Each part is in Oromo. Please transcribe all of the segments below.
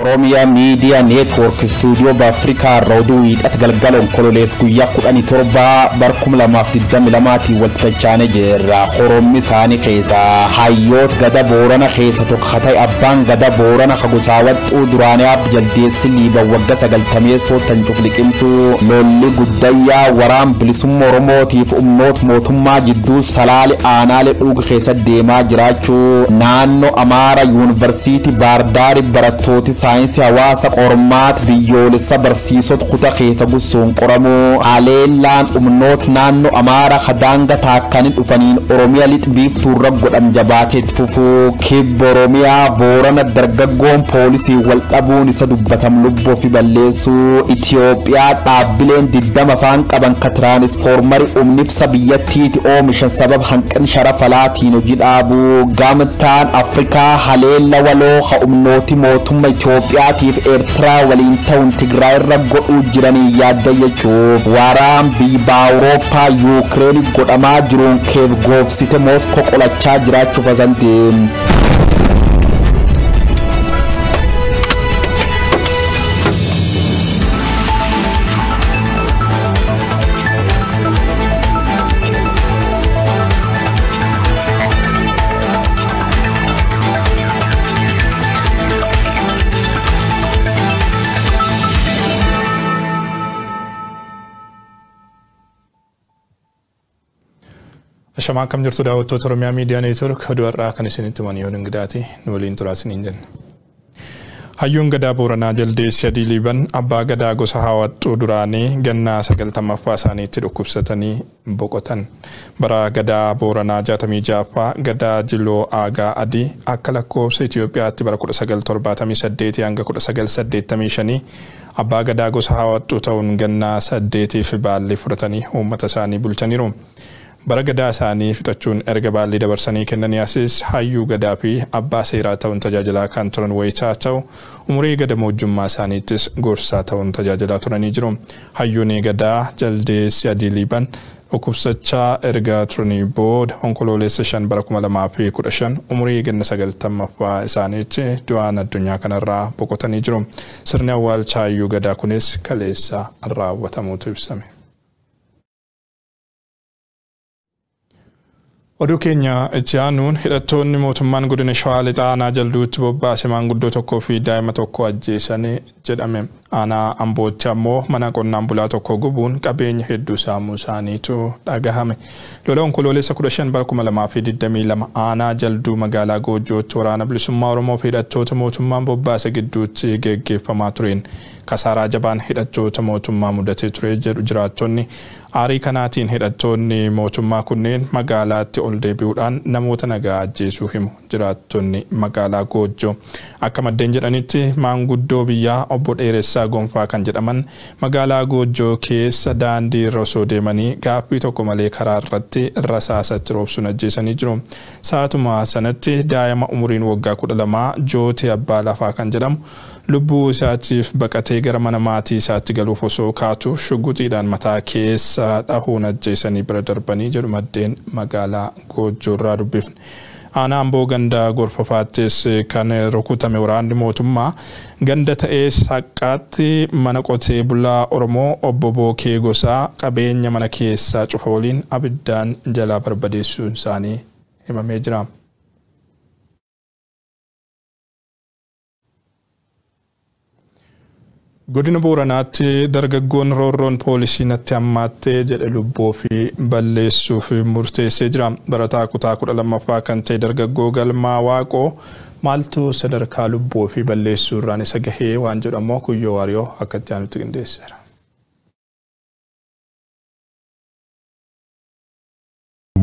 Oromiyaa Miidiyaa Neetwoork Istuudiyoo Afrikaa irraa oduu wiixata galgala onkololeessa guyyaa 17 bara 2022 walitti tachaane jirra. Horommi isaanii keessaa hayyoota gada Boorana keessa tokko ta'e abbaan gada Boorana Kagusaa Waxxuu duraanii Abbi Jaldeessi Liiban waggaa 90 tan cufliqimsuu lolli guddayyaa waraan bilisummaa Oromootiif humnoota mootummaa jidduu salaale aanaalee dhuga keessa deemaa jiraachuu naannoo Amaara Yuunivarsiitii Baardaari barattooti saayinsii hawaasa qormaata biyyoolessa barsiisota kutaa keessa gussuun qoramuu haleellaan humnoota naannoo Amaara hadaanga taakkanii dhufaniin Oromiyaa lixa biiftuurra godham jabaatee itti fufuu kibba Oromiyaa Boorana dargaggoon poolisii wal dhabuun isa dubbatam lubbuu fi balleessuu Itoophiyaa dhaabbileen 20 afaan qaban ka tiraanisfoormarii humni ibsa biyyattiiti oomishan sababa hanqina sharafa alaatiin hojii dhaabuu gamtaan Afrikaa haleella waloo ka humnooti mootummaa Itoophiyaatiif Eertiraa waliin ta'uun Tigraay irra godhuu jiranii yaadda jechuuf waraan biyya Awurooppaa Yuukireen godhamaa jiruun keef goobsite Mooskoo qolachaa jiraachuuf asantiin. Ashamaa akkam jirtu daawwattoota Oromiyaa Miidiyaa Neetwoork oduu har'aa kan isinitti himan yoon Ingidaati nu waliin turaa isiniin jenna. Hayyuun gadaa Booranaa Jaldeessi Adii Liiban abbaa gadaa gosa Haawaxxuu duraanii gannaa 90ffaa isaaniitti dhukkubsatanii boqotan. Bara gadaa Booranaa 66ffaa gadaa Jiloo Aagaa Adii akka lakkoofsa Itoophiyaatti bara 1978 hanga 1985 abbaa gadaa gosa Haawaxxuu ta'uun gannaa 8 baallee fudhatanii uummata isaanii bulchaniiru. Bara gadaa isaanii fixachuun erga baallee dabarsanii kennanii asis hayyuu gadaa fi abbaa seeraa ta'uun tajaajilaa kan turan wayitaa ta'u umurii gadamoojjummaa isaaniittis gorsaa ta'uun tajaajilaa turanii jiru. Hayyuun gadaa Jaldeessi Adii Liiban dhukkubsachaa erga turanii booda onkoloolessa 5 bara 2015 umurii ganna 90ffaa isaaniitti du'aan addunyaa kanarraa boqotanii jiru. Sirni awwaalcha hayyuu gadaa kunis kaleessa raawwatamuutu ibsame. Oduu keenya itti aanuun hidhattoonni mootummaan godina Shawaa Lixaa aanaa Jalduutti bobbaase maanguddoo tokkoo fi daa'ima tokko ajjeesanii jedhame. Aanaa Ambootti ammoo mana qonnaan bulaa tokko gubuun qabeenya hedduu saamuu isaaniitu dhagahame. Lola onkoloolessa 15 bara 2022 aanaa Jalduu magaalaa Goojjootti waraana bilisummaa Oromoo fi hidhattoota mootummaan bobbaase gidduutti geggeeffamaa tureen kasaaraa jabaan hidhattoota mootummaa mudatee ture jedhu jiraattonni. Aarii kanaatiin hidhattoonni mootummaa kunneen magaalaatti ol deebi'uudhaan namoota nagaa ajjeesuu himu jiraattonni magaalaa Goojjoo. Akka maddeen jedhanitti maanguddoo biyyaa obbo Dheeressaa Gonfaa kan jedhaman magaalaa Goojjoo keessa daandii irra osoo deemanii gaaffii tokko malee karaa irratti rasaasatti roobsuun ajjeesanii jiru. Sa'atuma sanatti daa'ima umuriin waggaa 12 Jootee Abbaa Lafaa kan jedhamu lubbuu isaatiif baqatee gara mana maatii isaatti galuuf osoo kaatu shugguxiidhaan mataa keessa dhahuun ajjeesanii bira darbanii jedhu maddeen magaalaa Goojjoo irraa dubbifne. Aanaa Amboo ganda Gorfafaattis kan rukutame waraanni mootummaa ganda ta'ee Saqqaatti mana qotee bulaa Oromoo obbo Bookee Gosaa qabeenya mana keessaa cufa waliin abiddaan jalaa barbadeessuun isaanii himamee jira. Godina Booranaatti dargaggoon roorroon poolisii natti hammaattee jedhe lubbuu fi balleessuuf murteessee jira. Barataa kutaa 12ffaa kan ta'e dargaggoo Galmaa Waaqoo maaltu sadarkaa lubbuu fi balleessuu irraan isa gahee waan jedhu ammoo Kuyyoo Waariyoo akka itti aanutti qindeesseera.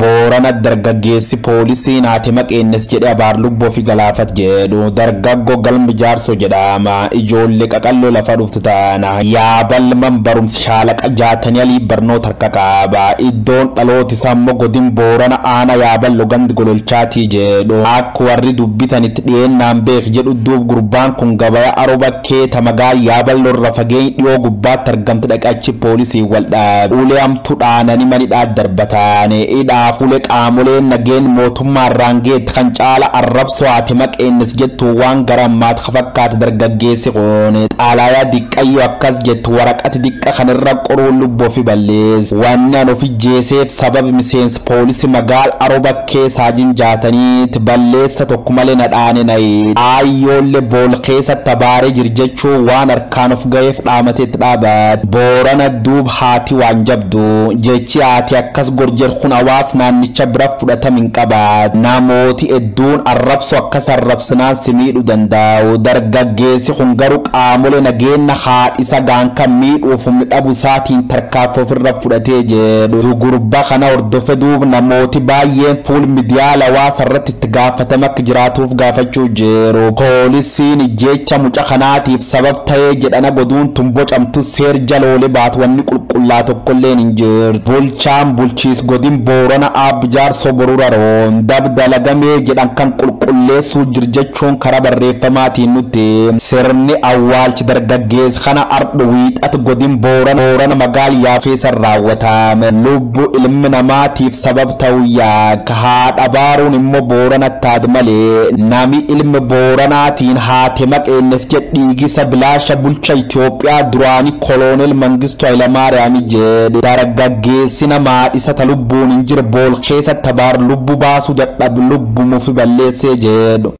Boorana dargaggeessi poolisii naate maqeennes jedhe abaar lubbuu fi galaafat jedhu dargaggoo Galmi Jaarsoo jedhama. Ijoollee qaqalloo lafa dhuftu taana yaabalman barumsa shaalaqa jaatanii alii barnoota harka qaba. Iddoon dhaloota isaa immoo godin Boorana aana yaaballo gandi gololchaatii jedhu. Akka warri dubbitanitti dhiyeennaan beek jedhu duub gurbaan kun gabaya aroba keeta magaa yaaballo irra fageenya dhiyoo gubbaatti argamte dhaqachi poolisii wal dhaabe. Ulee hamtuu dhaananii manidhaa darbataane. Hidhaa fuulee Qaamoleen nageen mootummaa irraan geet kan caala arrabsoo haati maqeennis jettu waan gara ammaatti fakkaate. Dargaggeessi kun xaalaayaa diqqayyoo akkas jettu waraqati diqqa kanirra qoruun lubbuu fi ballees. Wanni an ofi jeeseef sababi miseensi poolisii magaal Aroba keessaa jinjaataniit balleessa tokko malee na dhaane nayi. Aayyoollee bool keessa tabaaree jir jechuu waan harkaan of ga'eef dhaamateetti dhaabat. Boorana duub haati waan jabdu jechi haati akkas gorjer kun hawaas naannicha bira fudhatama hin qabaat. Namooti hedduun arrabsu akkas arrabsinaan si miidhuu danda'u. Dargaggeessi kun garuu qaamolee nageenya haadhisa gaanka miidhuuf humni dhabu isaatiin tarkaanfii ofirra fudhatee jedhu. Gurba kana hordofe duub namooti baay'een fuul miidiyaa hawaasa irratti itti gaafatama akka jiraatuuf gaafachuu jiru. Poolisiin jecha muca kanaatiif sabab ta'ee jedhana goduun tun bocamtu seer jaloolee baatu wanni qulqullaa tokkolleen hin jirtu. Bulchaan bulchiis godin Boorana Aab Jaarsoo Boruu Raroon dabdalagamee jedhan kan qulqulleessuu jir jechuun karaa barreeffamaatiin nutti. Sirni awwaalchi dargaggeessa kana ardhu wiixatu godin Boorana magaaliyaa keessa raawwatame. Lubbu ilmi namaatiif sabab ta'uu yaaka haadha baaruun immoo Boorana taate malee nami ilmi Booranaatiin haate maqeennes jedhiigisa bilaasha bulcha Itoophiyaa duraanii Koloneel Mangistuu Hayilamaariyaam jedhe. Dargaggeessi namaa isa ta lubbuun hin jire bool keessa tabaar lubbu baasuu dadhabu lubbu mufi balleessee jedhu.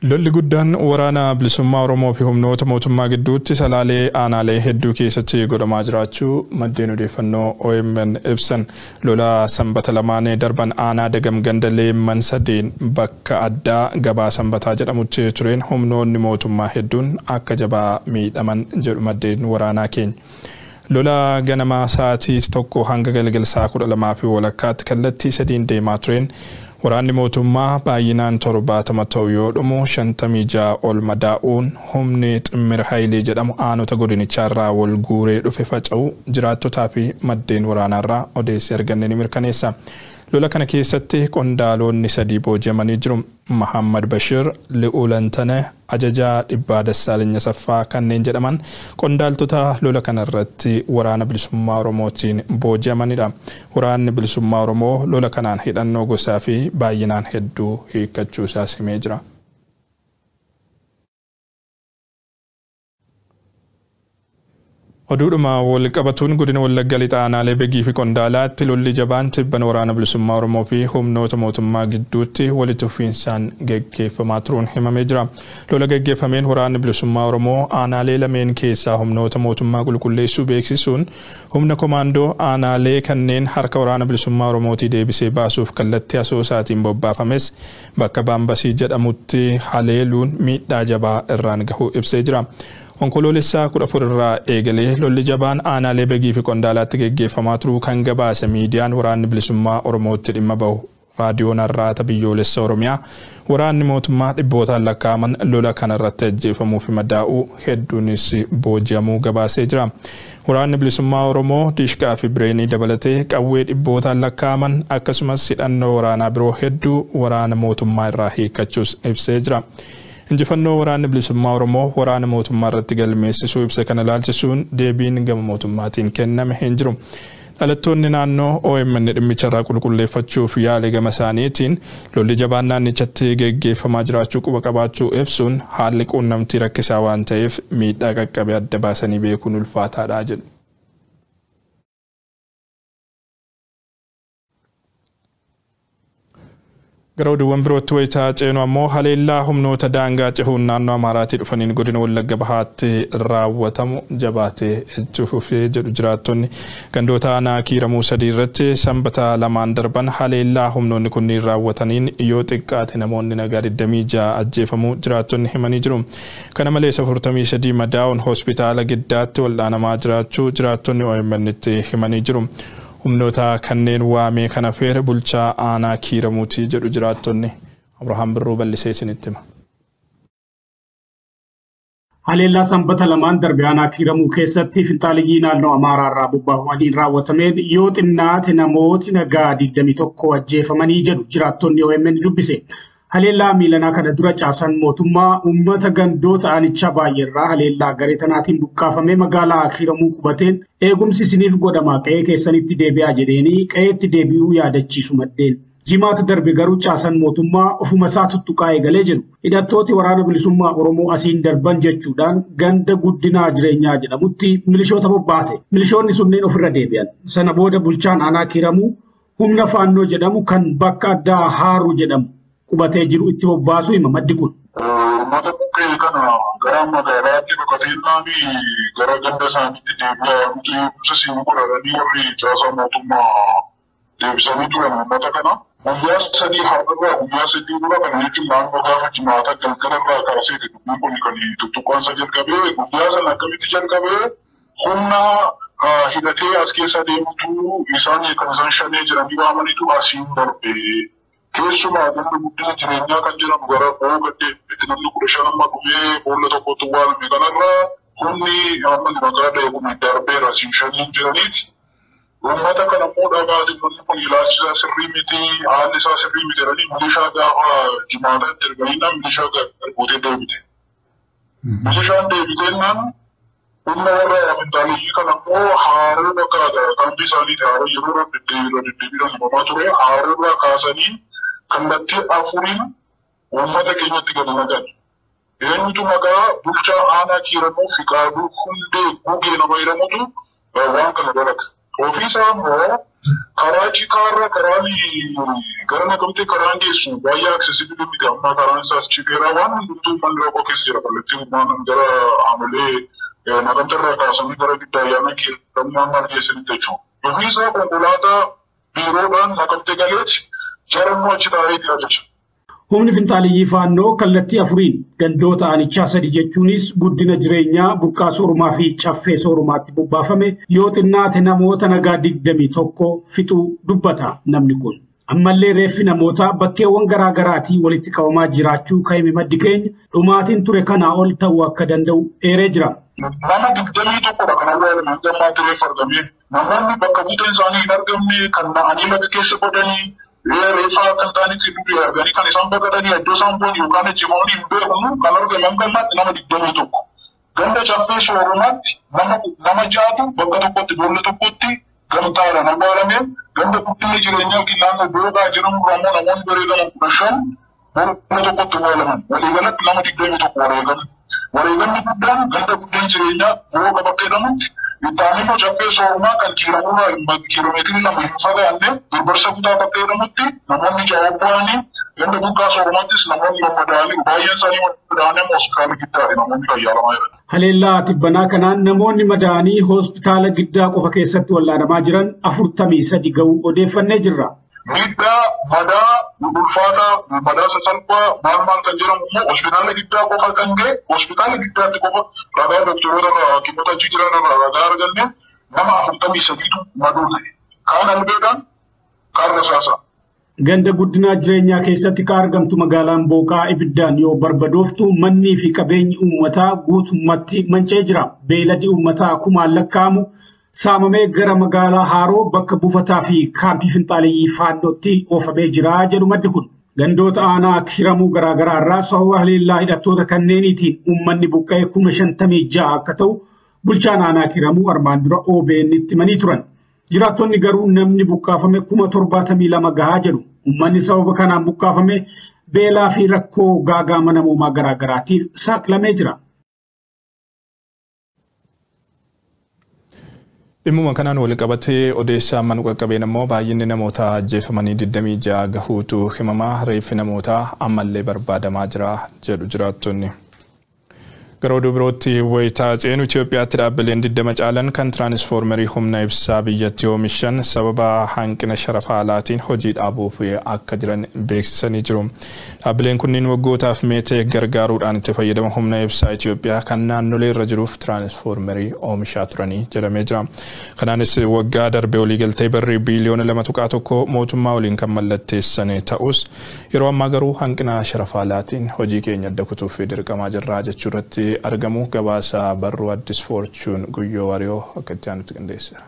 Lolli guddaan waraana bilisummaa Oromoo fi humnoota mootummaa gidduutti Salaalee aanaalee hedduu keessatti godhamaa jiraachuu maddeen odeeffannoo OMN ibsan. Lola sanbata lamaan darban aanaa Dagam ganda Leemman sadeen bakka addaa gabaa sanbataa jedhamutti tureen humnoonni mootummaa hedduun akka jabaa miidhaman jedhu maddeen waraanaa keenya. Lola ganamaa sa'aatii 1 hanga galgala sa'a 12:30 kallattii sadiin deemaa tureen waraanni mootummaa baay'inaan 70 ta'u yoo dhumu 56 ol madaa'uun humni Ximmir Hayilee jedhamu aanota godinichaa wal guuree dhufe faca'u jiraattotaa fi maddeen waraanaarraa odeessi arganne ni mirkaneessa. Lola kana keessatti qondaalonni 3 booji'amanii jiru. Mahammad Bashir, Li'uulantane, Ajajaa Dhibbaa Dassaalenya Saffaa kanneen jedhaman qondaaltota lola kanarratti waraana bilisummaa Oromootiin booji'amanidha. Waraanni bilisummaa Oromoo lola kanaan hidhannoo gosaa fi baay'inaan hedduu hiikkachuu isaa simee jira. Oduudhuma wal qabatuun godina Wallagga Lixaa aanaalee Begii fi Qondaalaatti lolli jabaan tibban waraana bilisummaa Oromoo fi humnoota mootummaa gidduutti walitti fufiinsaan geggeeffamaa turuun himamee jira. Lola geggeeffameen waraanni bilisummaa Oromoo aanaalee lameen keessaa humnoota mootummaa qulqulleessuu beeksisuun humna komaandoo aanaalee kanneen harka waraana bilisummaa Oromootii deebisee baasuuf kallattii asoosaatiin bobbaafames bakka Baambasii jedhamutti haleeluun miidhaa jabaa irraan gahuu ibsee jira. Onkoloolessaa 14 irraa eegalee lolli jabaan aanaalee Begii fi Qondaalaatti geggeeffamaa turuu kan gabaase miidiyaan waraanni bilisummaa Oromootti dhimma bahu raadiyoon Arraata Biyyoolessa Oromiyaa waraanni mootummaa dhibbootaan lakkaa'aman lola kanarratti ajjeefamuu fi madaa'uu hedduunis booji'amuu gabaasee jira. Waraanni bilisummaa Oromoo Dishqaa fi Bireenii dabalatee qawwee dhibbootaan lakkaa'aman akkasumas hidhannoo waraanaa biroo hedduu waraana mootummaa irraa hiikkachuus ibsee jira. Injifannoo waraanni bilisummaa Oromoo waraana mootummaa irratti galmeessisuu ibsa kana ilaalchisuun deebiin gama mootummaatiin kenname hin jiru. Dhalattoonni naannoo OMN dhimmicha irraa qulqulleeffachuuf yaale gama isaaniitiin lolli jabaan naannichatti geggeeffamaa jiraachuu quba qabaachuu ibsuun haalli quunnamtii rakkisaa waan ta'eef miidhaa qaqqabe adda baasanii beekuun ulfaataadha jedhu. Gara oduuwwan birootti wayitaa ceenu ammoo haleellaa humnoota daangaa cehuun naannoo Amaaraatii dhufaniin godina Wallagga Bahaatti raawwatamu jabaatee itti fufee jedhu jiraattonni. Gandoota aanaa Kiiramuu 3 irratti sanbata lamaan darban haleellaa humnoonni kunniin raawwataniin yoo xiqqaate namoonni nagaa 26 ajjeefamuu jiraattonni himanii jiru. Kana malees 43 madaa'uun hospitaala Giddaatti wal'aanamaa jiraachuu jiraattonni OMN itti himanii jiru. Humnoota kanneen waamee kana feere bulchaa aanaa Kiiramuuti jedhu jiraattonni. Abrahaam Birruu bal'isee isinitti hima. Haleellaa sanbata lamaan darbe aanaa Kiiramuu keessatti finxaaliyyii naannoo Amaaraa irraa bobba'anii raawwatameen yoo xinnaate namooti nagaa 21 ajjeefamanii jedhu jiraattonni OMN dubbise. Haleellaa miilanaa kana dura caasan mootummaa uummata gandoota aanichaa baay'eerraa haleellaa garee tanaatiin buqqaafamee magaalaa Kiiramuu qubateen eegumsi isiniif godhama qe'ee keessanitti deebi'aa jedheenii qe'eetti deebi'uu yaadachiisu maddeen. Jimaata darbe garuu caasan mootummaa ofuma isaa tuttuqaa eegalee jiru. Hidhattooti waraana bilisummaa Oromoo asiin darban jechuudhaan ganda guddinaa jireenyaa jedhamutti milishoota bobbaase. Milishoonni sunneen ofirra deebi'an. Sana booda bulchaan aanaa Kiiramuu humna faannoo jedhamu kan bakka addaa Haaruu jedhamu qubatee jiru itti bobbaasuu hima maddi kun. Uummata buqqee kana gara magaalaatti baqateennaan gara ganda isaaniitti deebi'aa nuti eegumsa siin godhanii warri caasaa mootummaa deebisanii turan uummata kana. Guyyaa 3 har'arraa guyyaa 3 dura kana jechuun naannoo gaafa jimaata galgalarraa kaasee dubbiin kun kan tuttuqaansa jalqabee guyyaa sana akkamitti jalqabee humna hidhatee as keessa deemutu isaan kan isaan shanee jedhanii waamanitu asiin darbe. Keessumaa ganda guddina jireenyaa kan jedhamu gara boogaddeetti namni 15 amma dhufee boolla tokkotti awwaalame kanarraa humni amma maqaa dha'e kun darbeera asiin shaniin jiraniiti. Uummata kana immoo dhabaatiin namni kun ilaalchi isaa sirrii miti haalli isaa sirrii miti jedhanii milishaa gaafa jimaataatti erganiinaan milishaa guutee deebite. Milishaan deebiteennaan humna warra finxaaleeyyii kana immoo haaroo bakka qalbii isaaniiti haaroo yeroo irra deddeebiidhaan himamaa ture haaroo irraa kaasanii kallattii 4 uummata keenyatti gadi naqan. Eenyutu maqaa bulchaa aanaa Kiiramuu Fiqaaduu Hundee Gugee nama jedhamutu waan kana dalaga. Ofiisaa immoo karaa Cikaarra karaan gara Naqamtee karaan geessu baay'ee aksesibilii miti amma karaan isaas citeera waan hundumtuu manni rakkoo keessa jira kallattii humnaan gara aanolee Naqamteerraa kaasanii gara Giddaa Ayyaana Kiiramuu maal geessanitti jechuudha. Ofiisaa konkolaataa biiroodhaan Naqamtee galeeti jarannoo achi taa'ee jira jechuudha. Humni finxaaleeyyii faannoo kallattii 4 gandoota aanichaa 3 jechuunis guddina jireenyaa burqaa soorumaa fi caffee soorumaatti bobbaafame yoo xinnaate namoota nagaa 21 fixuu dubbata namni kun. Ammallee reeffi namootaa bakkeewwan garaa garaatii walitti qabamaa jiraachuu kan hime maddi keenya dhumaatiin ture kanaa ol ta'uu akka danda'u eeree jira. Nama 21 kan awwaalame hanga ammaatti reeffa argame namoonni bakka buuteen isaanii hin argamne kan na'anii laga keessa godhanii reeffa kan ta'anitti dubbee arganii kan isaan baqatanii iddoo isaan bu'an yookaan ajjeefamanii hin beeknu kan argame hanga ammaatti nama 21. Ganda caffee soorumaatti nama 6tu bakka tokkotti boolla tokkotti gamtaadhaan awwaalame ganda guddina jireenyaa yookiin naannoo boogaa jedhamu irraa immoo namoonni bareedaman 15 boolla tokkotti awwaalaman. Waliigalatti nama 21 wareegame. Wareegamni guddaan ganda guddina jireenyaa booga bakka jedhamutti itti immoo caffee soorumaa kan Kiiramurraa kiiloomeetirii 2 hin fagaanne Birbirsa kutaa bakka jedhamutti namoonni 6 bu'anii ganda burqaa soorumaattis namoonni madaa'anii baay'een isaanii madaa'anii hospitaala Giddaadha namoonni fayyaalamaa jiran. Haleellaa tibbanaa kanaan namoonni madaa'anii hospitaala Giddaa qofa keessatti wallaanamaa jiran 43 ga'uu odeeffannee jirra. Miidhaa madaa ulfaataa madaa sasalphaa maal maal kan jedhamu immoo hospitaala Giddaa qofa kan ga'e hospitaala Giddaatti qofa ragaa doktoroota irraa hakiimota achi jiran irraa ragaa arganne nama 43tu maduu ta'e. Kaan albeedhaan kaan rasaasa. Ganda guddinaa jireenyaa keessatti kan argamtu magaalaan Booqaa ibiddaan yoo barbadooftu mannii fi qabeenyi uummataa guutummaatti manca'ee jira. Beeladi uummataa kumaan lakkaa'amu saamamee gara magaalaa Haaroo bakka buufataa fi kaampii finxaaleeyyii faannootti oofamee jira jedhu maddi kun. Gandoota aanaa Kiiramuu garaagaraa irraa sababa haleellaa hidhattoota kanneeniitiin uummanni buqqa'ee 56,000 akka ta'u bulchaan aanaa Kiiramuu armaan dura OBN itti himanii turan. Jiraattonni garuu namni buqqaafame 72,000 gahaa jedhu. Uummanni sababa kanaan buqqaafame beelaa fi rakkoo gaagaama namoomaa garaagaraatiif saaxilamee jira. Dhimmuma kanaan wal qabatee odeessaa amma nu qaqqabeen immoo baay'inni namoota ajjeefamanii 26 gahuutu himamaa reeffi namootaa ammallee barbaadamaa jira jedhu jiraattonni. Gara oduu birootti wayitaa ceenu Itoophiyaatti dhaabbileen 20 caalan kan tiraanisfoormerii humna ibsaa biyyattii oomishan sababa hanqina sharafa alaatiin hojii dhaabuuf akka jiran beeksisanii jiru. Dhaabbileen kunneen waggootaaf meetee gargaaruudhaan itti fayyadama humna ibsaa Itoophiyaa kan naannolee irra jiruuf tiraanisfoormerii oomishaa turanii jedhamee jira. Kanaanis waggaa darbe waliigaltee birrii biiliyoona 2.1 mootummaa waliin kan mallatteessan ta'us yeroo ammaa garuu hanqina sharafa alaatiin hojii keenya adda kutuuf dirqamaa jirra jechuu irratti argamu gabaasa barruu Addis Fortune Guyyoo Wariyoo akka itti aanutti qindeesseera.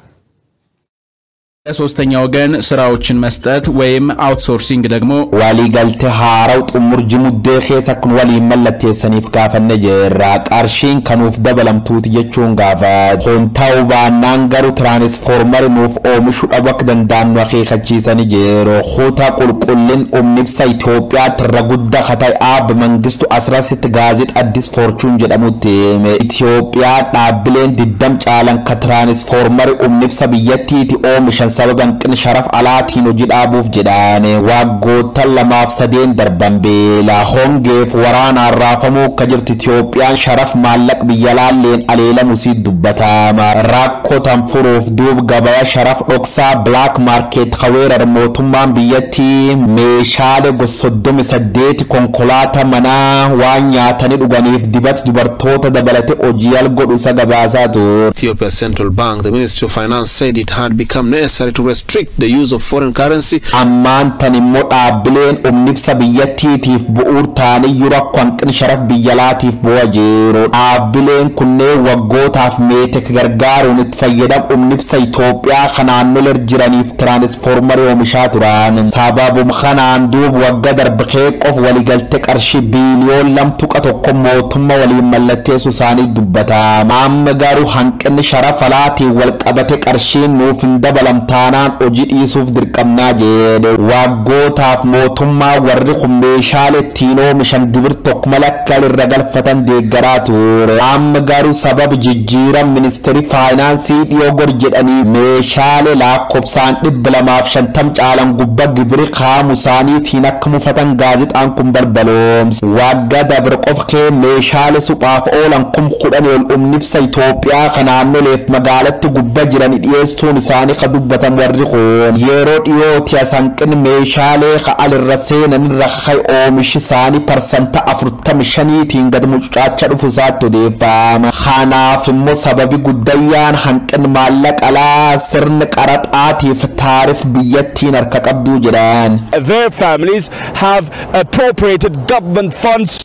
ለሶስተኛ ወገን ስራዎችን መስጠት ወይም አውትሶርሲንግ ደግሞ waliigaltee haaraw xumur jimuddee keessa kun waliin mallatteessaniif gaafanne jirra. Qarshiin kanuuf dabalamtuuti jechuun gaafate. Kun ta'uu baannaan garuu tiraanisfoormari nuuf oomishuu dhabu akka danda'an nu akeekachiisanii jiru. Kutaa qulqullin humni ibsa Itoophiyaatti irra guddaa ka ta'e Aab Mangistu Asirasitti gaazexaa Addis Forchuun jedhamutti hime. Itoophiyaa dhaabbileen 20 caalan ka tiraanisfoormari humni ibsa biyyattiiti oomishan sababa hanqina sharafa alaatiin hojii dhaabuuf jedhane. Waggoota 2 fi 3 darban beela hongeef waraanaan raafamuu akka jirti Itoophiyaan sharaf maallaqa biyya laalleen aleelamu sii dubbatama. Rakkoo tan furuuf duub gabaya sharaf dhoksaa black market haweerar mootummaan biyyattii meeshaalee gosa 38 konkolaataa manaa waan nyaatanii dhuganiif dibata dubartoota dabalate hojii al godhu isa gabaasaa ture. Ethiopia Central Bank, the Ministry of Finance said it had become necessary to restrict the use of foreign currency. Ammaan tan immoo dhaabbileen humni ibsa biyyattiitiif bu'uur ta'aniyyuu rakkoo hanqina sharaf biyya alaatiif bu'aa jiru. Dhaabbileen kunneen waggootaaf meetek gargaaruun itti fayyadamu humni ibsa Itoophiyaa kan naannolee jiraniif tiraanisfoormarii oomishaa turan. Sababuma kanaan duub wagga darbe qof waliigaltee qarshii biiliyoon 2.1 mootummaa waliin mallatteessuu isaanii dubbatama. Amma garuu hanqinni sharafa alaatiin wal qabate qarshiin nuuf hin dabalamtaanaan hojii dhiisuuf dirqamnaa jedhe. Waggootaaf mootummaa warri kun meeshaalee ittiin oomishan gibir tokko malee akka irra galfatan deeggaraa ture. Amma garuu sababa jijjiiran ministeerri faayinaansii dhiyoo gor jedhanii meeshaalee lakkoofsaan 250 caalan gubbaa gibiri kaamu isaaniitiin akka mufatan gaazexaan kun balbaloomse. Wagga dabre qof kee meeshaalee suphaaf oolan 10,000 ol humni ibsa Itoophiyaa kan naannoleef magaalatti gubbaa jiran dhiyeessuun isaanii ka dubbatan warri kun yeroo dhiyooti hanqinni meeshaalee ka alirra seenan irra ka'e oomishi isaanii 45%tiin gad mucucaacha dhufu isaatti odeeffama. Kanaaf immoo sababi guddayyaan hanqinni maallaqa alaa sirni qaraxaatiif taarif biyyattiin harka qabduu jedhan. Their families have appropriated government funds.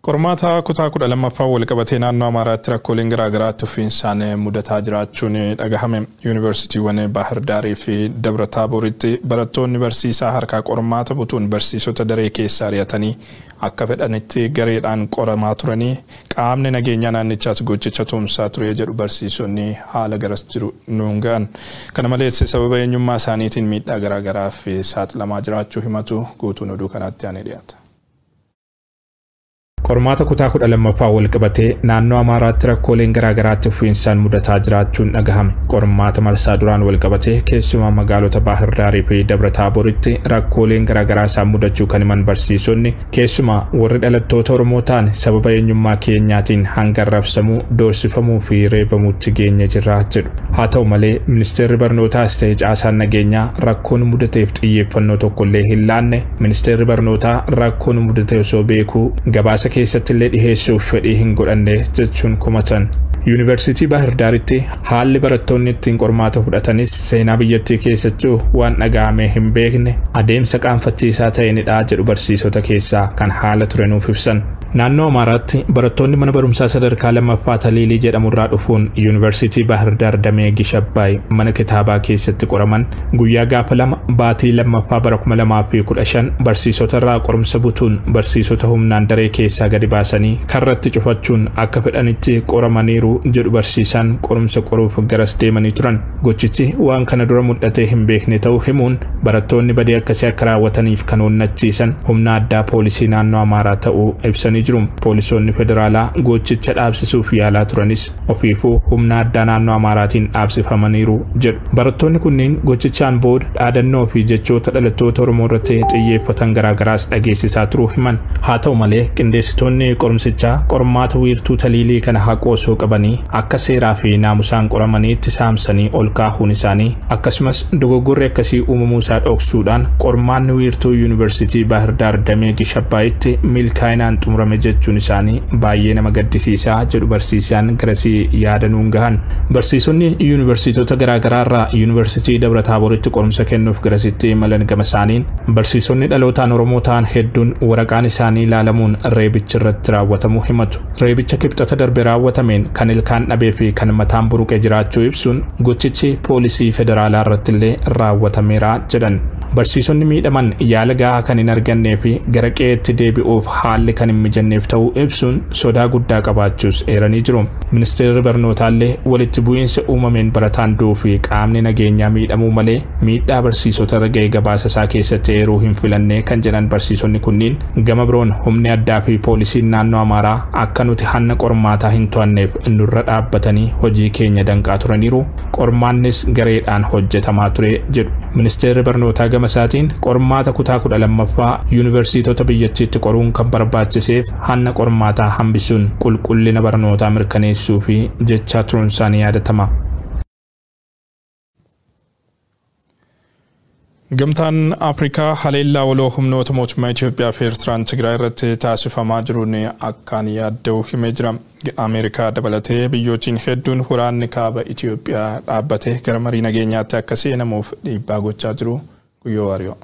Qormaata kutaa 12ffaa wal qabatee naannoo Amaaraatti rakkooleen garaagaraatti fufiinsaan mudataa jiraachuun dhagahame. Yuunivarsiitiiwwan Baahir Daarii fi Dabra Taaboritti barattoonni barsiisaa harkaa qormaata butuun barsiisota daree keessa ari'atanii akka fedhanitti gareedhaan qoramaa turanii qaamni nageenyaa naannichaas gochicha tumsaa ture jedhu barsiisonni haala garas jiru nuun ga'an. Kana malees sababa eenyummaa isaaniitiin miidhaa garaagaraaf saaxilamaa jiraachuu himatu. Guutuun oduu kanaatti aanee dhiyaata. Qormaata kutaa 12ffaa wal qabatee naannoo Amaaraatti rakkooleen garaagaraatti fufiinsaan mudataa jiraachuun dhagahame. Qormaata marsaa duraan wal qabatee keessumaa magaalota Baahir Daarii fi Dabra Taaboritti rakkooleen garaagaraa isaan mudachuu kan himan barsiisonni, keessumaa warri dhalattoota Oromoo ta'an sababa eenyummaa keenyaatiin hanga arrabsamuu, doorsifamuu fi reebamuutti geenye jirra jedhu. Haa ta'u malee ministeerri barnootaas ta'e caasaan nageenyaa rakkoon mudateef xiyyeeffannoo tokkollee hin laanne. Ministeerri barnootaa rakkoon mudate osoo beekuu gabaasa keessatti illee dhiheessuuf fedhii hin godhanne jechuun komatan. Yuunivarsiitii Baahir Daaritti haalli barattoonni ittiin qormaata fudhatanis seenaa biyyattii keessattuu waan dhaga'amee hin beekne adeemsa qaanfachiisaa ta'eenidha jedhu barsiisota keessaa kan haala ture nuuf ibsan. Naannoo Amaaraatti barattoonni mana barumsaa sadarkaa lammaffaa Taliilii jedhamurraa dhufuun Yuunivarsiitii Baahir Daar damee Gishabbaay mana kitaabaa keessatti qoraman guyyaa gaafa 2 baatii lammaffaa bara 2015 barsiisota irraa qorumsa butuun barsiisota humnaan daree keessaa gadi baasanii karratti cufachuun akka fedhanitti qoramaniiru jedhu barsiisaan qorumsa qoruuf garas deemanii turan. Gochichi waan kana dura mul'atee hin beekne ta'uu himuun barattoonni badii akkasii akka raawwataniif kan onnachiisan humna addaa poolisii naannoo Amaaraa ta'uu ibsanii jiru. Poolisoonni federaalaa gochicha dhaabsisuuf yaalaa turanis ofiifuu humna addaa naannoo Amaaraatiin dhaabsifamaniiru jedhu. Barattoonni kunneen gochichaan booda dhaadannoo fi jechoota dhalattoota Oromoo irratti xiyyeeffatan garaagaraas dhageessisaa turuu himan. Haa ta'u malee qindeessitoonni qorumsichaa qormaata wiirtuu Taliilii kana haquu osoo qabanii akka seeraa fi naamusaan qoramaniitti saamsanii ol kaahuun isaanii, akkasumas dogoggorri akkasii uumamuu isaa dhoksuudhaan qormaanni wiirtuu Yuunivarsiitii Baahir Daar damee Gishabbaayitti milkaa'inaan xumurame. miidhame jechuun isaanii baay'ee nama gaddisiisaa jedhu barsiisaan garasii yaadanuun gahan. Barsiisonni yuunivarsiitota garaagaraa irraa Yuunivarsiitii Dabra Taaboritti qorumsa kennuuf garasitti imalan gama isaaniin barsiisonni dhalootaan Oromoo ta'an hedduun waraqaan isaanii ilaalamuun reebichi irratti raawwatamuu himatu. Reebicha Kibxata darbe raawwatameen kan ilkaan dhabee fi kan mataan buruqee jiraachuu ibsuun gochichi poolisii federaalaa irratti illee raawwatameera jedhan. Barsiisonni miidhaman yaala gahaa kan hin argannee fi gara qe'eetti deebi'uuf haalli kan hin mijanneef ta'uu ibsuun sodaa guddaa qabaachuus eeranii jiru. Ministeerri barnootaallee walitti bu'iinsa uumameen barataan du'uu fi qaamni nageenyaa miidhamuu malee miidhaa barsiisota irra ga'e gabaasa isaa keessatti eeruu hin filanne kan jedhan barsiisonni kunniin, gama biroon humni addaa fi poolisiin naannoo Amaaraa akka nuti hanna qormaataa hin to'anneef nurra dhaabbatanii hojii keenya danqaa turaniiru, qormaannis gareedhaan hojjetamaa ture jedhu. Ministeerri barnootaa gama isaatiin qormaata kutaa 12ffaa yuunivarsiitota biyyattiitti qoruun kan barbaachiseef hanna qormaataa hambisuun qulqullina barnootaa mirkaneessuu fi jechaa turuun isaanii yaadatama. Gamtaan Afrikaa haleellaa waloo humnoota mootummaa Itoophiyaa fi Eertiraan Tigraay irratti taasifamaa jiruun akkaan yaadda'u himee jira. Ameerikaa dabalatee biyyootiin hedduun waraanni kaaba Itoophiyaa dhaabbatee gara marii nageenyaatti akka seenamuuf dhiibbaa gochaa jiru. Guyyoo Waariyoo.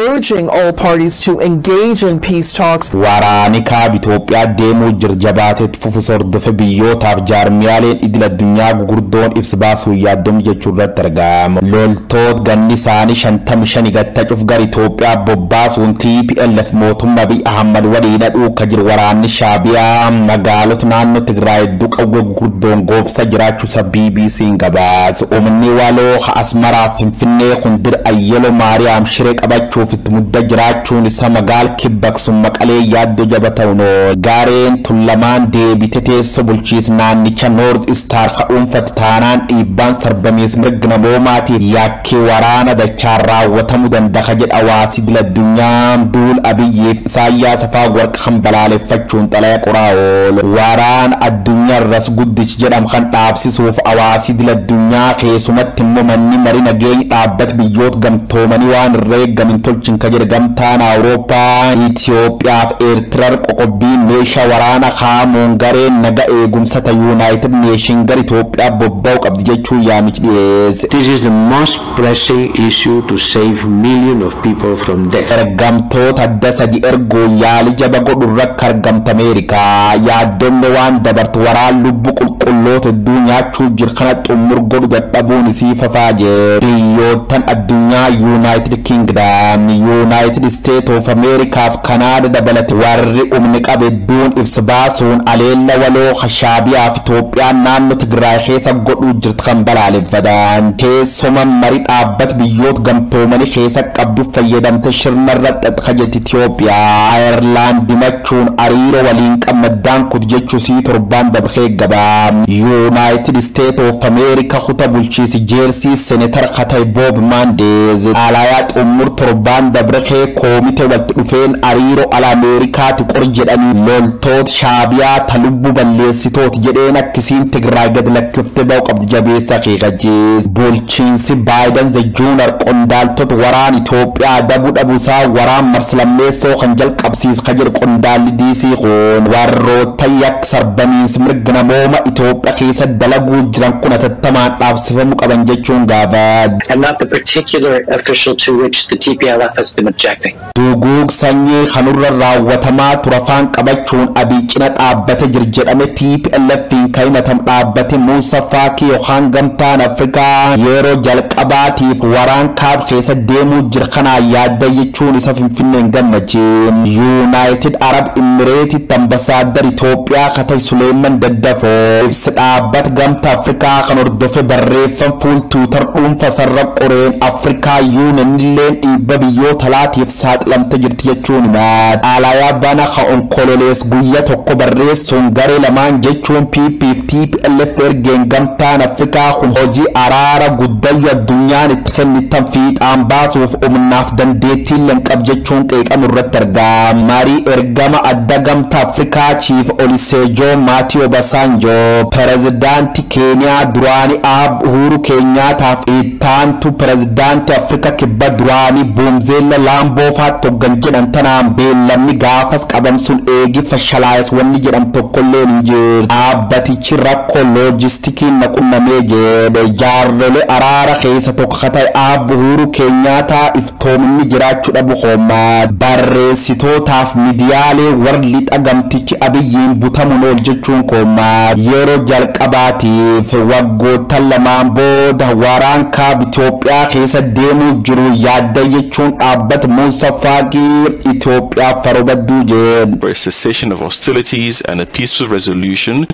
Urging all parties to engage in peace talks. Waraanni kaaba Itoophiyaa deemuu jirjabaateetti fufu hordofe biyyootaaf jaarmiyaaleen idil addunyaa gugurdoon ibsa baasuu yaaddomu jechuu irratti argamu. Loltoota ganni isaanii 55 gattacuuf gara Itoophiyaa bobbaasuun TPLF mootummaa Abiy Ahmad waliin dhuuka jiru waraanni Shaabiyaa magaalota naannoo Tigraay hedduu qawwee gugurdoon goobsa jiraachuusa BBC'n gabaase. Humni waloo Asmaraa Finfinnee kun Ayyelo Maariyaam Shiree qabachuu itti mudda jiraachuun isa magaal kibbaqsun Maqalee yaaddoo jaba ta'uun gareen tullamaan deebite teessoo bulchiis naannicha North Star ka'uunfatti taanaan dhiibbaan sarbamees mirga namoomaatiif yakkee waraana dachaan raawwatamuu danda'a jedha hawaasi idil addunyaa duul Abiyyeef Isaayyaas Afwerqi kan balaaleffachuun xalaya qoraa oolu. Waraan addunyaa irras guddichi jedhamu kan dhaabsisuuf hawaasi idil addunyaa keessumatti immoo manni marii nageenya dhaabbata biyyoota gamtoomanii waan irra eeggamin tolchin ka jedhe gamtaan Awurooppaa Itoophiyaa fi Eertiraa qoqqobbii meeshaa waraana kaamuun gareen naga eegumsa ta United Nation gara Itoophiyaa bobba'u qabdi jechuun yaamichi dhiyeesse. This is the most pressing issue to save millions of people from death. Ergamtoota adda sadi ergoo yaalii jaba godhu irratti argamte Ameerikaa yaaddoon waan dabartu waraan lubbuu qulqulloota hedduu nyaachuu jiru kana xumur godhu dadhabuun isii fafaa jira. Biyyoottan addunyaa United Kingdom, United States of America fi Kanaada dabalate warri humni qabu hedduun ibsa baasuun aleella waloo Shaabiyaa fi Itoophiyaan naannoo Tigraay keessa godhuu jirtu kan balaaleffatan. Teessuma marii dhaabbata biyyoota gamtoomanii keessa qabdu fayyadamte shirna irratti xaxaqa jetti Itoophiyaa. Ayerlaand dimachuun hariiroo waliin qabmaddaan kutu jechuu sii torbaan dabree gabaa. United States of America kuta bulchiisi Jersey Senator Katay Bob Menendez alaayaa xumur torbaan dabree koomite walitti dhufeen hariiroo ala Ameerikaati qor jedhanii loltoota Shaabiyaa ta lubbuu balleessitooti jedheen akkisiin Tigraay gad lakkiftee ba'u qabdi jabeessa akeekachiis. Bulchiinsi Baayiden the Junior qondaaltota waraan Itoophiyaa dabuu dhabuusaa waraan marsilammeessoo kan jalqabsiis ka jedhu qondaalli DC kun warroota yakka sarbamiinsi mirga namooma Itoophiyaa keessa dalaguu jiran kun hatattamaan dhaabsifamuu qaban jechuun gaafate. And not the particular official to which the TPLF has been objecting. Duguug sanyii kanurra raawwatamaa ture afaan qabachuun Abiy cina dhaabbate jira jedhame TPLF'n kan himatam dhaabbate Muusaa Faakii yookaan gamtaan Afrikaa yeroo jalqabaatiif waraan kaab keessa deemuu jira kanaan yaadda jechuun isa Finfinneen gammachiin. United Arab Emirates ambasaaddar Itoophiyaa Katay Suleeman Daddafoo ibsa dhaabbata gamtaa Afrikaa kan hordofe barreeffam fuul Twitter dhuunfa sarara qoreen Afrikaa Union illeen dhiibba biyyoota alaatiif saaxilamte jirti jechuun himaa. Xalayaa bana ka onkololees guyyaa tokko barreessuun garee lamaan jechuun PP fi TPLF ergeen gamtaan Afrikaa kun hojii araara guddayyu addunyaan itti kennitan fiixaan baasuuf humnaaf dandeettii qab jechuun qeeqamu irratti argama. Marii ergama adda gamtaa Afrikaa Chief Olusegun Matthew Obasanjo pirezidaantii Keeniyaa duraanii Aab Uhuru Keenyaataaf ittaantu pirezidaantii Afrikaa kibba duraanii Buumzee Zeella Laamboo faatti hoggan jedhan tanaan beellamni gaafas qabamsun eegi fashalaayes wanni jedham tokkollee hin jiru. Dhaabbatichi rakkoo loojistikiin na qunnamee jedhe. Jaarrolee araara keessa tokko ka ta'e Aabbo Uhuru Keenyaataa iftoominni jiraachuu dhabu homaa barreessitootaaf miidiyaalee warri lixa gamtichi Abiyyiin butamuun ol jechuun komaa yeroo jalqabaatiif waggoottan lamaan booda waraan kaaba Itoophiyaa keessa deemuu jiru yaadda jechuun dhaabbata Muusaa Faaqii Itoophiyaaf faroo badduu jedhe. For a cessation of hostilities and a peaceful resolution.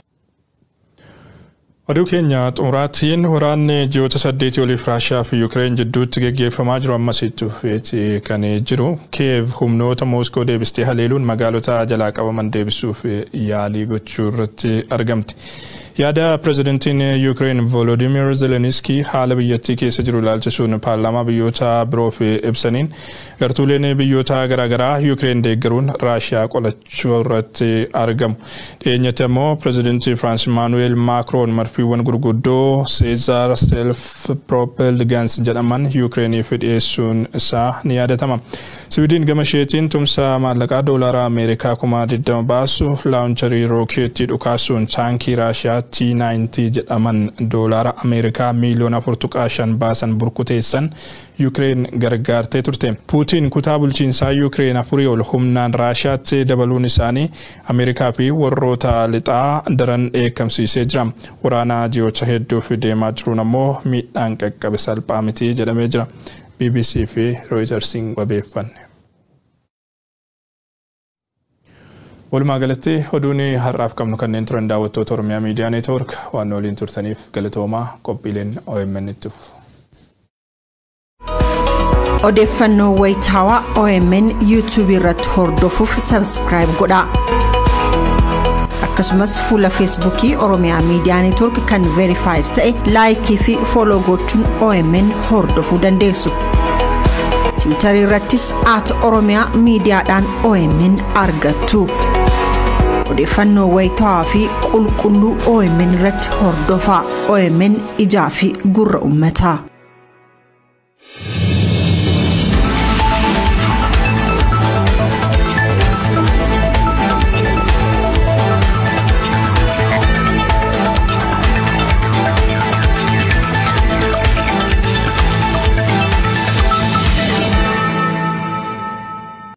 Oduu keenya xumuraatiin, waraanni ji'oota 8 oliif Raashiyaa fi Yukireen jidduutti geggeeffamaa jiru ammas itti fufeeti kan jiru. Kiyev humnoota Mooskoo deebistee haleeluun magaalota jalaa qabaman deebisuuf yaalii gochuu irratti argamti. Yaada pirezidantiin Yukireen Volodymyr Zelensky haala biyyattii keessa jiru ilaalchisuun paarlaamaa biyyoota biroof ibsaniin, gartuuleen biyyoota garaagaraa Yukireen deeggaruun Raashiyaa qolachuu irratti argamu. Dhiyeenyatti ammoo pirezidantii Firaans Imaanuweel Maakroon marfiiwwan gurguddoo Caesar Self Propelled Guns jedhaman Yukireeniif dhiyeessuun isaa ni yaadatama. Siwiidin gama isheetiin tumsa maallaqaa doolaara Ameerikaa 20,000 baasu launcherii rookeettii dhukaasuun taankii Raashiyaa T90 jedhaman doolaara Ameerikaa miiliyoona 4.5 baasan burkuteessan Yukireen gargaartee turte. Puutiin kutaa bulchiinsaa Yukireen afurii ol humnaan Raashiyaatti dabaluun isaanii Ameerikaa fi warroota lixaa daran dheekkamsiisee jira. Waraana ji'oota hedduuf deemaa jiruun ammoo miidhaan qaqqabe salphaa miti jedhamee jira. BBC fi Reutersiin wabeeffanne. Walumaa galatti oduun har'aaf qabnu kanneen turan. Daawwattoota Oromiyaa Miidiyaa Neetwoork, waan waliin turtaniif galatoomaa. Qophiileen OMN itti fufu. Odeeffannoo wayitaawaa OMN YouTube irratti hordofuuf subscribe godhaa. Akkasumas fuula Feesbuukii Oromiyaa Miidiyaa Neetwoork kan verified ta'e like fi follow gochuun OMN hordofuu dandeessu. Tiwiitarii irrattis @OromiyaMiidiyaadhaan OMN argattu. Odeeffannoo wayitaawaa fi qulqulluu OMN irratti hordofaa. OMN ijaa fi gurra uummataa.